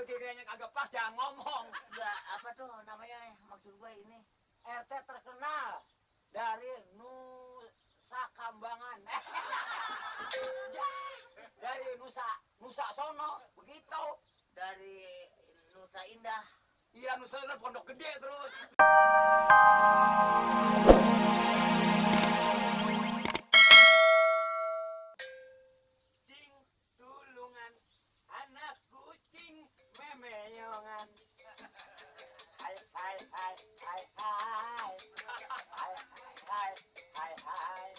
kalau kira-kiranya kagak pas jangan ngomong. Enggak, apa tuh namanya? Maksud gue ini. RT terkenal dari Nusa Kambangan. Dari Nusa Sono, begitu. Dari Nusa Indah. Iya, Nusa kan Pondok Gede terus. Cing tulungan, anak kucing memeyongan. Hai hai hai hai hai. Hai hai hai hai.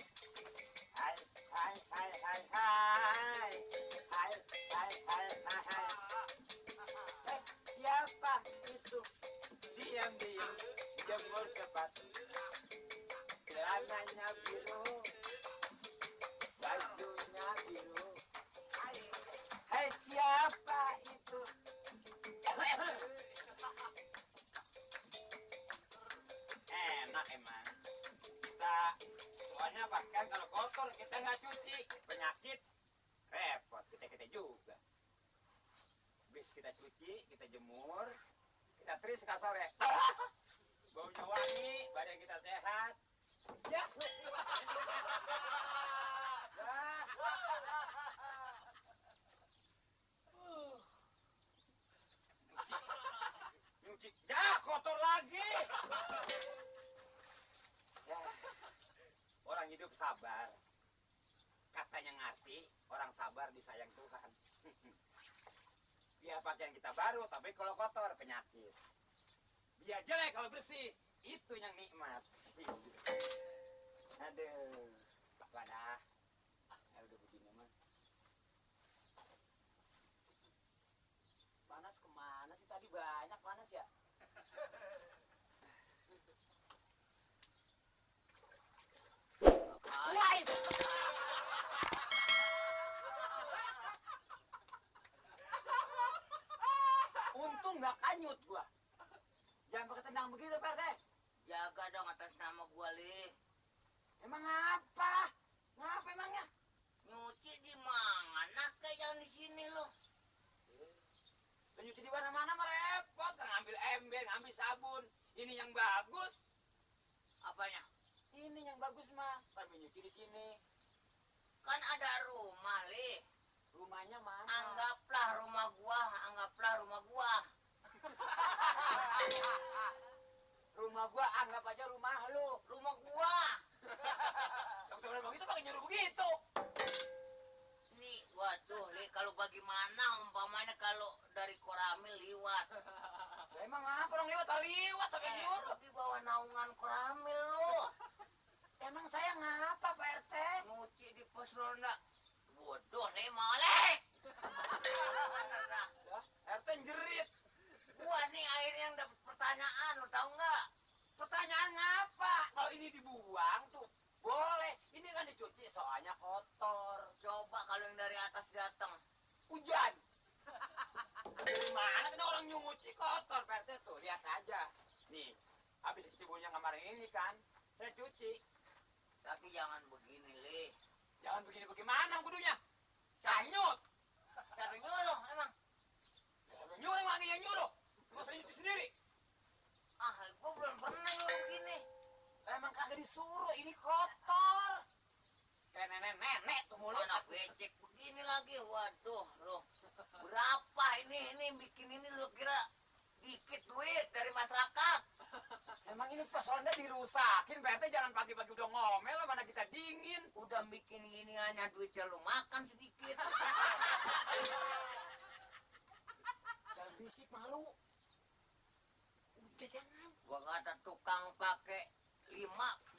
Hai hai hai hai hai. Hai hai hai hai. Siapa itu? Diam-diam jemur sepatu. Celananya biru, bajunya biru. Hai siapa itu? Enak emang. Kita soalnya apa kan kalau kotor kita nggak cuci penyakit repot kita juga. Habis kita cuci, kita jemur, kita teris ke sore. Baunya wangi, badan kita sehat. Ya. Nyuci, ya kotor lagi. Ya. Orang hidup sabar. Katanya ngerti, orang sabar disayang Tuhan. Biar pakaian kita baru, tapi kalau kotor penyakit. Biar jelek kalau bersih, itu yang nikmat. Aduh, wadah. Ya udah begini mah. Panas kemana sih tadi banyak panas ya? Wah, untung nggak kanyut gua. Jangan pakai tendang begitu, Pak RT. Jaga dong atas nama gua, Li. Emang apa? Ngapa emangnya? Nyuci di mana kayak yang di sini lo? Nyuci di mana-mana mah repot, kan ngambil ember, ngambil sabun. Ini yang bagus. Apanya? Ini yang bagus mah, sambil nyuci di sini. Kan ada rumah, Li. Rumahnya mana? Anggaplah rumah gua. Rumah gua anggap aja rumah lu. Rumah gua. Dokter bilang begitu pakai nyuruh begitu. Nih, waduh, Li, kalau bagaimana umpamanya kalau dari Koramil liwat? Lah emang apa orang lewat sampai nyuruh. Di bawah naungan Koramil lo. Emang saya ngapa Pak RT? Nyuci di pos ronda. Bodoh nih molek. RT jerit. Gua nih akhirnya yang dapat pertanyaan, lo tahu nggak? Pertanyaan ngapa? Kalau ini dibuang tuh boleh. Ini kan dicuci soalnya kotor. Coba kalau yang dari atas datang. Hujan. Dari mana kena orang nyuci kotor Pak RT tuh? Lihat aja. Nih, habis kecibunya kemarin ini kan, saya cuci. Tapi jangan begini, Li. Jangan begini bagaimana kudunya? Canyut. Siapa yang nyuruh emang? Nyuruh emang yang nyuruh. Masa nyuci sendiri? Ah, gua belum pernah nyuruh begini. Emang kagak disuruh, ini kotor. Kayak nenek-nenek tuh mulut. Anak becek begini lagi, waduh lo. Berapa ini bikin ini lo kira dikit duit dari masyarakat? Emang ini pos ronda dirusakin, Pak RT jangan pagi-pagi udah ngomel lah, mana kita dingin. Udah bikin gini hanya duitnya lo makan sedikit. Jangan bisik malu. Udah jangan. Gua kata tukang pakai 5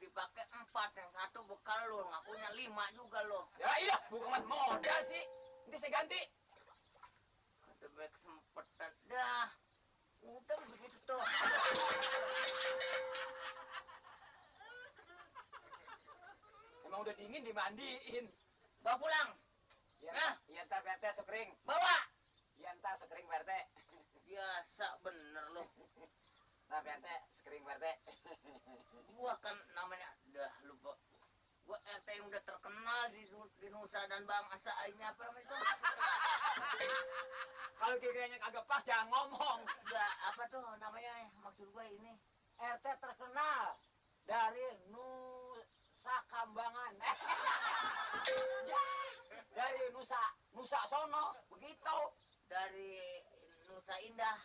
dipakai 4, yang satu bekal lo, ngakunya 5 juga lo. Ya iya, bukan modal sih. Nanti saya ganti. Ada baik kesempatan dah. Udah begitu tuh. Emang udah dingin dimandiin. Bawa pulang. Iya, Hah? iya ntar Pak RT sekering. Bawa. Iya ntar sekering Pak RT. Biasa bener lo. Ntar Pak RT sekering Pak RT. Gua kan namanya dah lupa. Gua RT yang udah terkenal di Nusa dan Bangsa ini apa namanya itu? kalau kira-kiranya kagak pas jangan ngomong. Enggak, apa tuh namanya? Maksud gue ini. RT terkenal dari Nusa Kambangan. Dari Nusa Sono, begitu. Dari Nusa Indah.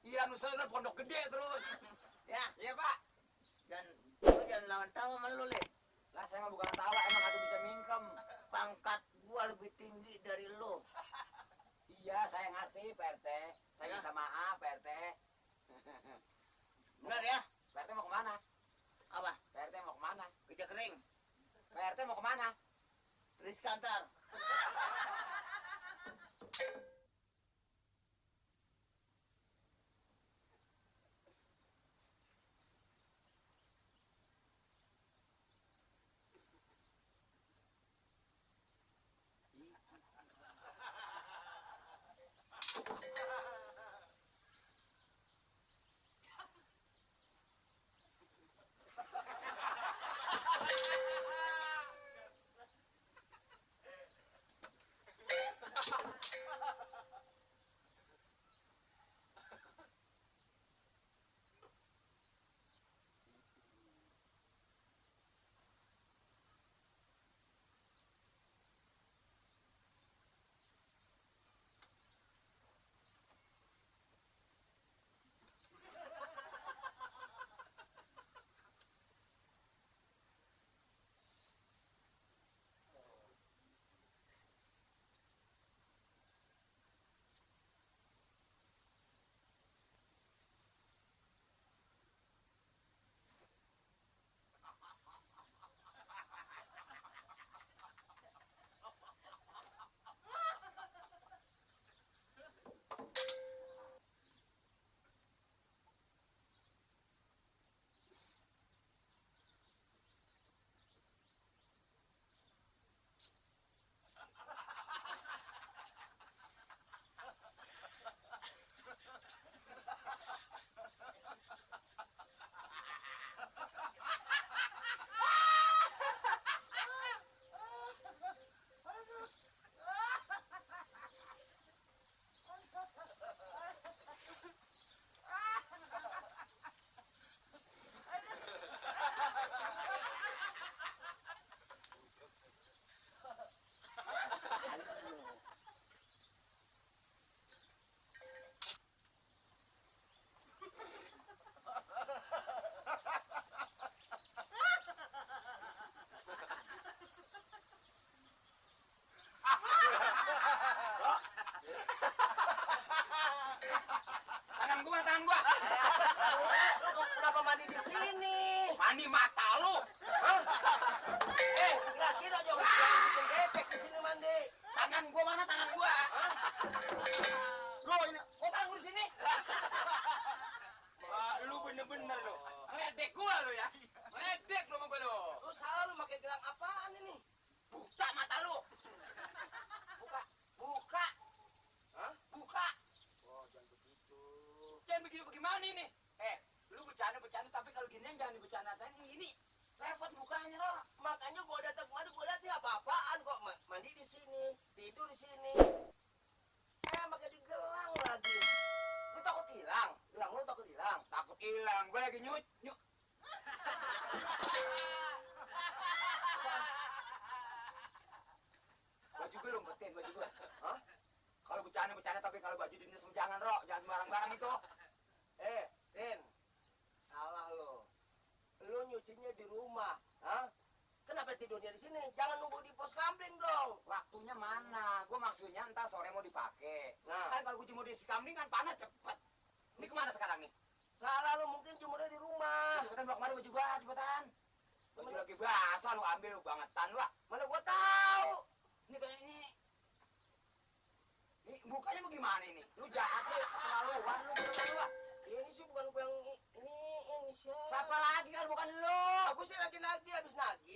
Iya, Nusa Indah Pondok Gede terus. Ya, Iya, Pak. dan lu jangan lawan tawa sama lu, Lid. Lah saya mah bukan tawa, emang aku bisa mingkem. Pangkat gua lebih tinggi dari lu. Iya, saya ngerti, Pak RT. Saya Ya. minta maaf, Pak RT. Benar ya? Pak RT mau kemana? Apa? Pak RT mau kemana? Kerja kering. Pak RT mau kemana? Tulis kantor. Tangan gua, tangan gua. Lu kenapa mandi di sini? Mani mata lu. Kira-kira jangan bikin becek di sini mandi. Tangan gua mana tangan gua? Lu ini, kok tangan gua di sini? Wah, lu bener-bener lu. Ngeledek gua lu ya. Ngeledek lu sama gua lu. Lu salah lu pakai gelang apaan ini? Buka mata lu. Buka, buka. Hah? Buka. Oh, jangan begitu. Jangan begitu bagaimana ini? Lu bercanda tapi kalau gini jangan dibicarain ini. Repot mukanya lo. Makanya gua datang kemari gua lihat nih apa-apaan kok mandi di sini, tidur di sini. Pakai digelang lagi. Lu takut hilang? Gelang lu takut hilang? Takut hilang. Gua lagi nyut. Baju gue lu umpetin, baju gue. Hah? Kalau bercanda tapi kalau baju dinas jangan, Ro. Jangan barang-barang itu. Din, salah lo. Lu nyucinya di rumah, hah? Kenapa tidurnya di sini? Jangan nunggu di pos kamling dong. Waktunya mana? Gue maksudnya entar sore mau dipakai. Nah. Kan kalau gue jemur di kamling kan panas cepet. Ini kemana sekarang nih? Salah lo mungkin jemurnya di rumah. Cepetan bawa kemari baju gue, cepetan. Baju lagi basah lu ambil lu bangetan lu. Mana gua tahu. Ini kayak ini. Ini mukanya bagaimana ini? Lu jahat lu, keterlaluan lu, keterlaluan. Ini sih bukan gua yang ini siapa? Siapa lagi kalau bukan lu? Aku sih lagi habis nagih.